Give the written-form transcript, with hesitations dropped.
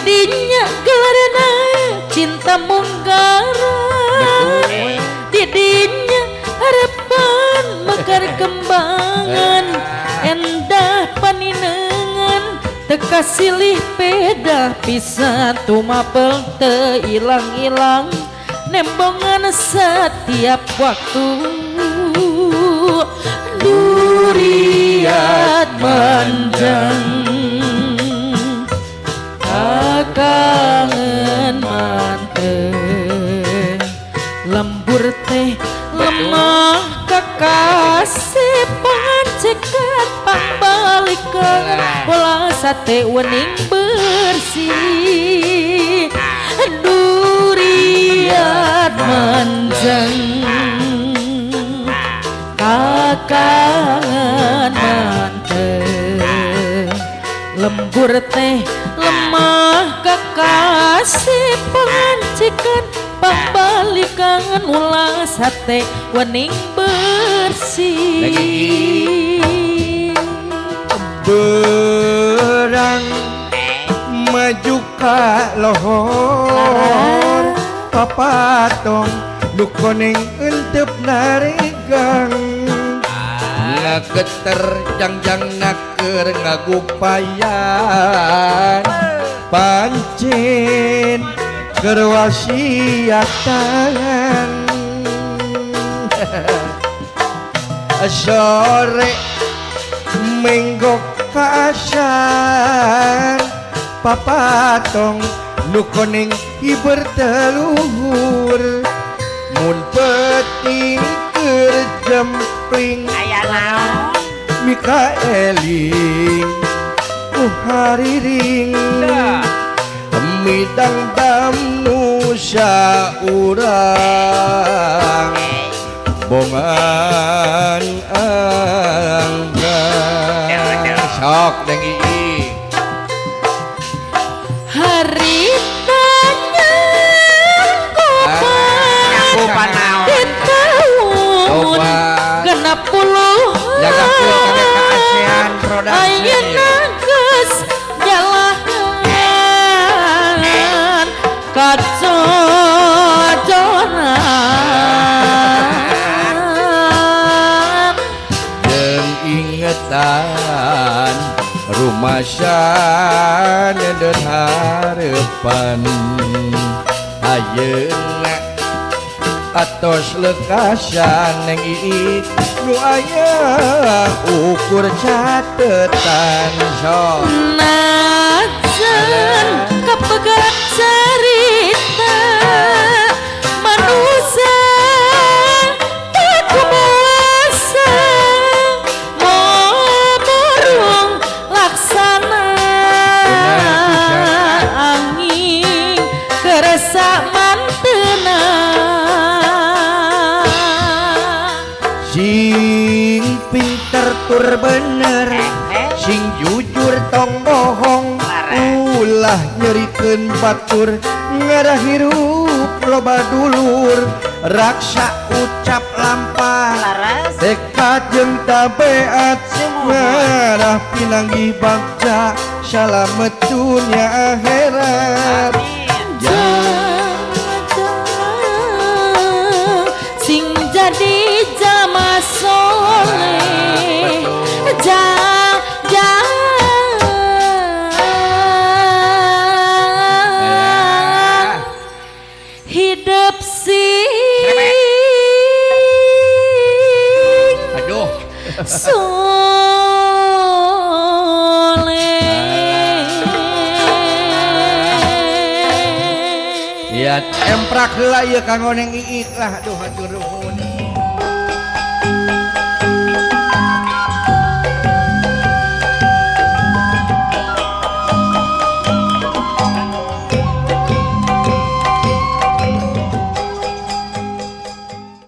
Didinya gelarna cinta munggara. Didinya harapan mekar kembangan, endah paninengan teka silih peda pisan, tumapel teu ilang-ilang nembongan setiap waktu. Duriat manjang, kakangen manten, lembur teh lemah kakasih, pancekan pambalikan pola sate wening bersih. Duriat manjang, kakangen manten, lembur teh lemah kakasih, pancekan pambalikan ulah sate wening bersih. Berang maju ka lohor, papatong nu koneng entep naregang, ngageter jangjang naker ngagupayan, pancen keur wasiatan. Sore menggok kaasar, papatong nu koneng hiber teluhur, mun peting keur jempling. Aya naon? Mika eling ku hariring midang dam nusa urang bongan angga. Sok, Neng Ii. Haritanya Nyakupan naon? Di tahun Obat. 60. Jagakeun kade ka ASEAN Production. Ayeuna geus jalahan kacocoran. Jeung ingetan rumasa dan harapan, ayeuna atos lekasan. Neng Ii, nu aya ukur catetan, sok. Najan kapegat cerita manusia tak kuasa burung laksana angin kerasa mantena. Sing pinter tur bener, sing jujur tong bohong, ulah nyerikeun batur, ngarah hirup loba dulur, raksa ucap lampah. Laras. Tekad jeung tabeat, ngarah pinanggih bagja, salamet dunya akhirat. Amin. Jangan sing jadi jama soleh, jangan hidup sing Aduh. Soleh. Ya, emprak heula ieu kanggo Neng Iik lah. Aduh, hatur nuhun.